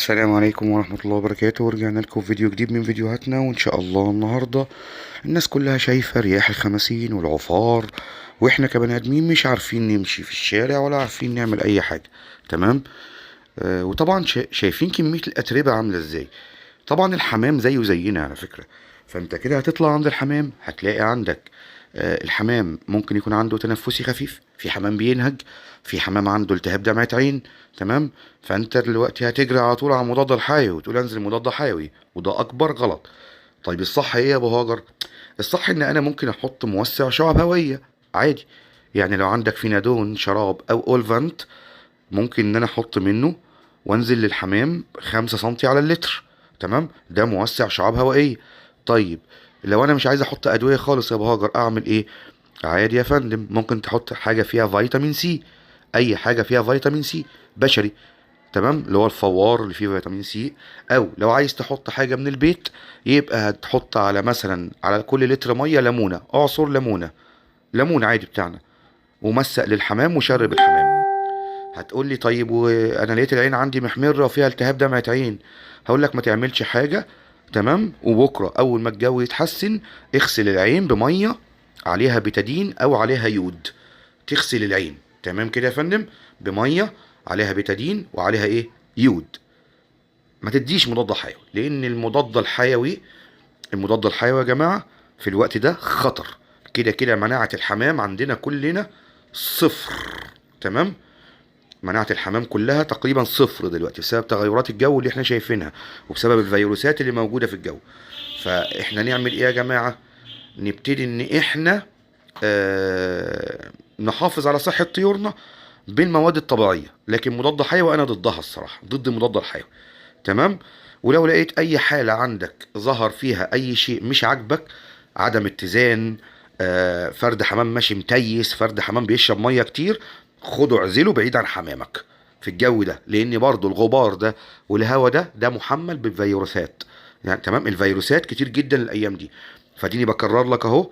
السلام عليكم ورحمة الله وبركاته. ورجعنا لكم في فيديو جديد من فيديوهاتنا، وان شاء الله النهاردة الناس كلها شايفة رياح الخماسين والعفار، واحنا كبني ادمين مش عارفين نمشي في الشارع ولا عارفين نعمل اي حاجة. تمام. وطبعا شايفين كمية الاتربة عاملة ازاي. طبعا الحمام زيه زينا على فكرة، فانت كده هتطلع عند الحمام هتلاقي عندك الحمام ممكن يكون عنده تنفسي خفيف، في حمام بينهج، في حمام عنده التهاب دمعة عين. تمام. فانت دلوقتي هتجري على طول على مضاد الحيوي وتقول انزل مضاد حيوي، وده اكبر غلط. طيب الصح ايه يا ابو هاجر؟ الصح ان انا ممكن احط موسع شعب هوائية عادي، يعني لو عندك فينادون شراب او اولفانت ممكن ان انا احط منه وانزل للحمام 5 سنتي على اللتر. تمام، ده موسع شعاب هوائية. طيب لو انا مش عايز احط ادوية خالص يا ابو هاجر اعمل ايه؟ عادي يا فندم، ممكن تحط حاجة فيها فيتامين سي، اي حاجة فيها فيتامين سي بشري. تمام، اللي هو الفوار اللي فيه فيتامين سي. او لو عايز تحط حاجة من البيت يبقى هتحط على مثلا على كل لتر مية ليمونة، اعصر ليمونة، ليمون عادي بتاعنا، ومسق للحمام وشرب الحمام. هتقول لي طيب وانا لقيت العين عندي محمرة وفيها التهاب دمعة عين، هقول لك ما تعملش حاجة. تمام، وبكرة اول ما الجو يتحسن اغسل العين بمية عليها بتادين او عليها يود، تغسل العين. تمام كده يا فندم، بمية عليها بتادين وعليها ايه؟ يود. ما تديش مضاد حيوي، لان المضاد الحيوي يا جماعة في الوقت ده خطر. كده كده مناعة الحمام عندنا كلنا صفر. تمام، مناعة الحمام كلها تقريبا صفر دلوقتي بسبب تغيرات الجو اللي احنا شايفينها وبسبب الفيروسات اللي موجودة في الجو. فاحنا نعمل ايه يا جماعة؟ نبتدي ان احنا نحافظ على صحة طيورنا بالمواد الطبيعية، لكن مضاد حيوي انا ضدها الصراحة، ضد مضاد الحيوي. تمام، ولو لقيت اي حالة عندك ظهر فيها اي شيء مش عاجبك، عدم اتزان، فرد حمام ماشي متيس، فرد حمام بيشرب مية كتير، خده اعزله بعيد عن حمامك في الجو ده، لان برضو الغبار ده والهواء ده محمل بالفيروسات. تمام، الفيروسات كتير جدا الايام دي. فديني بكرر لك اهو،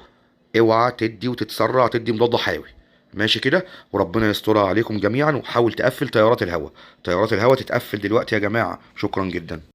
اوعى تدي وتتسرع تدي مضاد حيوي. ماشي كده، وربنا يسترها عليكم جميعا. وحاول تقفل تيارات الهواء، تيارات الهواء تتقفل دلوقتي يا جماعة. شكرا جدا.